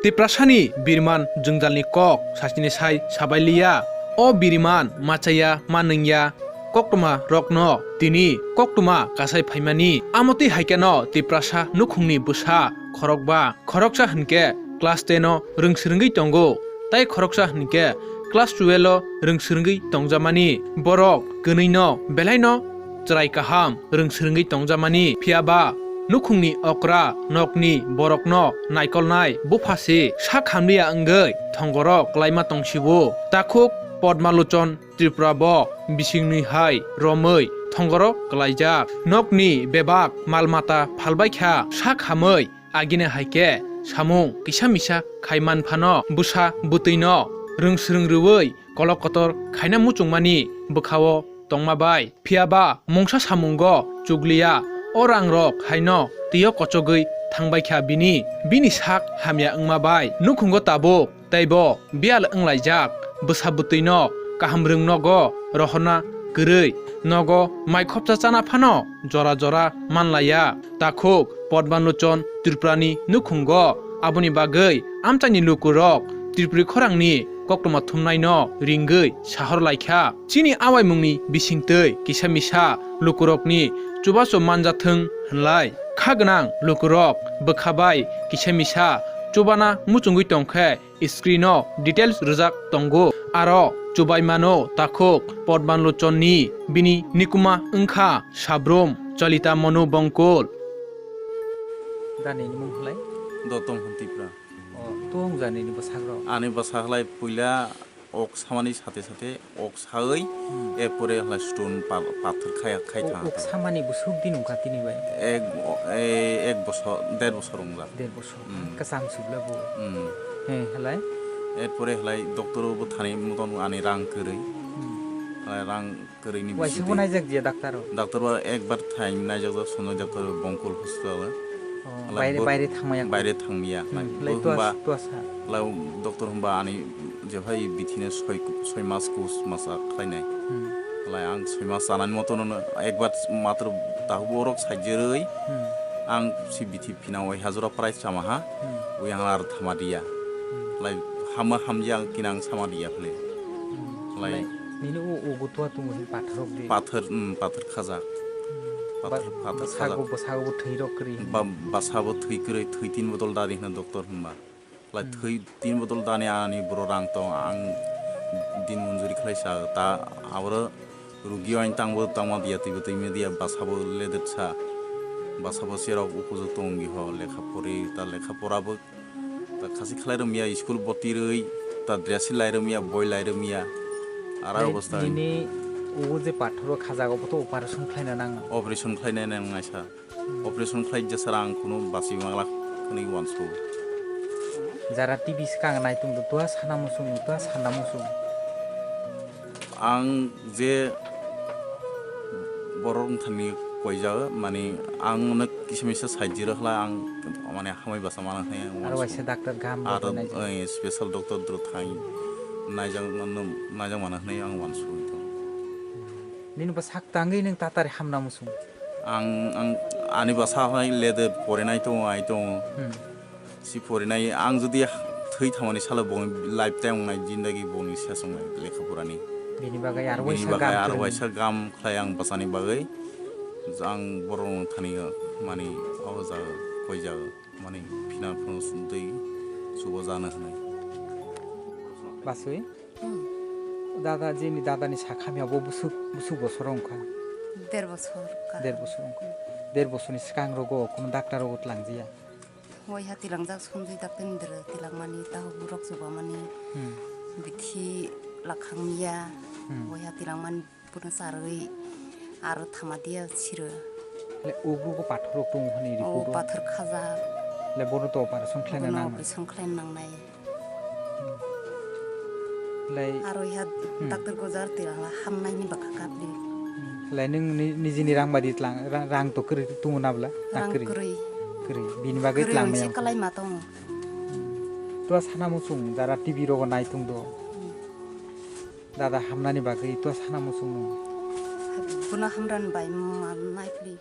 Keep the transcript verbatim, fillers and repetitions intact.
Tiprasani biriman jwngjalni kok sachini sai sabailiya. O biriman machaya manwngya koktwma rokno tini koktwma kasai phaimani. Amotwi haikhe no Tiprasa nukhungni bwsa khorokba, khoroksa hinkhe class ten o rwngswrwngwi tongo, tei khoroksa hinkhe class twelve o rwngswrwngwi tongjamani. Borok kwnwino belaino chwrai kaham rwngswrwngwi tongjamani. Phiyaba nukhungni okra nokni borokno naikolnai bupha se sak hamliya wngwi thongoro kwlaima tongsibo. Takhuk Podmalochon Tripura bo bisingni hai romwi thongoro kwlaijak. Nokni bebak mal mata phalbaikha sak hamwi, agini hai khe samung kisa misa khai man phano bwsa bwtwino rwngswrwng rwui kolok kotor khaina muchungmani bwkhao tongma bai. Phiyaba mungsa samungo chukliya, o rangrok haino twiyo kochogwi thangbaikha bini, bini sak hamya wngma bai. Nukhungo tabuk teibo biyal wnglaijak, bwsa bwtwino kaham rwng nogo rohorna kwrwi, nogo mai khopsa chana phano jora jora manlaiya. Takhuk Podmalochon Tripurani nukhungo aboni bagwi amchaini lukurok Tripuri khorangni koktwma thumnaino ringwi sahor laikha. Chini awaimungni bisingtwi kisa misa lukurokni chubachu manjathwng hwnlai. Kha gwnang lukurok bwkha bai kisa misa chubana muchungwi tongkhe screen o details rwjak tongo. Aro chubai mano takhuk Podmalochonni bini nikuma wngkha sabrum Chalita Manu Bongkol. Dani ni mung khlai? Dotom Hantipra. O, tong jani ni bwsakro? Ani bwsaklai puila ok samani sate sate ok sawi, hmm, epore hla stone pa-, pathor khaya khai. O, thang ok samani bwswk din wngkha tini bai? Ek, e, ek bosor, der bosor wngjak. Der bosor. Hmm. Kwchang subla bo. Hmm. He, halai? Erpore halai doctor bo thani moton ani rang kwrwi. Hmm. Halai rang kwrwini waisa bisingtwi bo naijak je doctor o? Doctor bo ekbar thang naijak jak, Sonjay doctor Bongkol hospital o. Oh, halai baire, bo baire thangmaya. Baire thangmaya. Hmm, halai bo tuas-, hwnba tuasa. Halai doctor hwnba ani jephai bithina soi, soi mas kus masa khlainai. Hmm. Halai ang soi mas chanani motono ekbar matro tahubo orok saijrwi. Hmm. Ang si bithi phina oi hajora price chama ha. Hmm. Ui ang ar thama dia. Hmm. Lai hama hamya ang kinang sama dia phle. Hmm. Lai lai nini u, ugu tua tungu hin pathor di. Pathor, hmm, pathor khajak. Hmm. Pathor, ba-, pathor bwsago, khajak. Bwsago bo thwi rok kwrwi hin. Ba-, bwsabo thwi kwrwi, thwi tin bodol dari hino doctor hwnba. Lai hmm. Thwi tin bodol dani ani boro rang tong ang din munjuri khlai sa ta aboro rugi ain tangbo tangma dia twibo twi media bwsabo ledek sa bwsabo cherok upojukto wngwi ho lekha pori ta lekha porabo ta khasi khlai romya school boti rwi ta dress lai romya boi lai romya ara obostha nini ugo je pathoro khajago boto operation khlaina nang operation khlaina nang naisa. Operation khlai jesa ang kunu basi mangla hwnwi uansuk. Jara T V swkang nai tong do, tua sana muchung, tua sana muchung. Ang je borok wngthani koijak, mani ang no kisa misa saijiro hwla ang mani hamai basa mano hwnwi ang uansuk. Aro waisa doctor gam aro, eh, special doctor dro thang naijak mano, naijak mano hwnwi ang uansuk. Nini bo sak tangwi nwng tatari hamna muchung. Ang, ang ani bwsa hai lede porinai tongo, ai tongo. Hmm. Si porinai ang jodi thwi thangmani salo bongni lifetime wngnai jindagi bongni sesongnai lekha porani. Bini bagwi aro bini waisa bagwi gam aro kwrwng. Waisa gam khlai ang bwsani bagwi ang borok thani mani abo jaga koi jaga mani phina phano twi subo jana hwnwi. Baswi? Hmm. Dada, jeni dadani sak hamya bo busuk, busuk bosor wngkha. Der bosor ka. Der bosor wngkha. Der bosorni swkang rogo kuno doctor rogo twlangjiya. Waiha tilangjak Sonjay doctor ni dwrwi tilangmani, tahu burok chubamani, hmm, bithi lakhang miya, hmm, waiha tilangmani. Bono charwi aro thama dia siro. Le ugrogo pathor rok tongo hani o report o. Pathor khajak. Le bono to operation khlaina bono nang. Operation khlaina nangnai. Lai aro iha hmm. Doctor gojar tirala hamnai ni baka kapli. Lai nung ni, nijini rang badi tlang, ra-, rang to kwrwi tongo nabla? Rang kwrwi. Kwrwi. Bini bagwi kwrwi tlang maya. Kalai ma tongo. Tua sana muchung jara T V rogo nai tong do. Hmm. Dada hamnani bagwi tua sana muchung nung. Bono hamran bai ma naipli.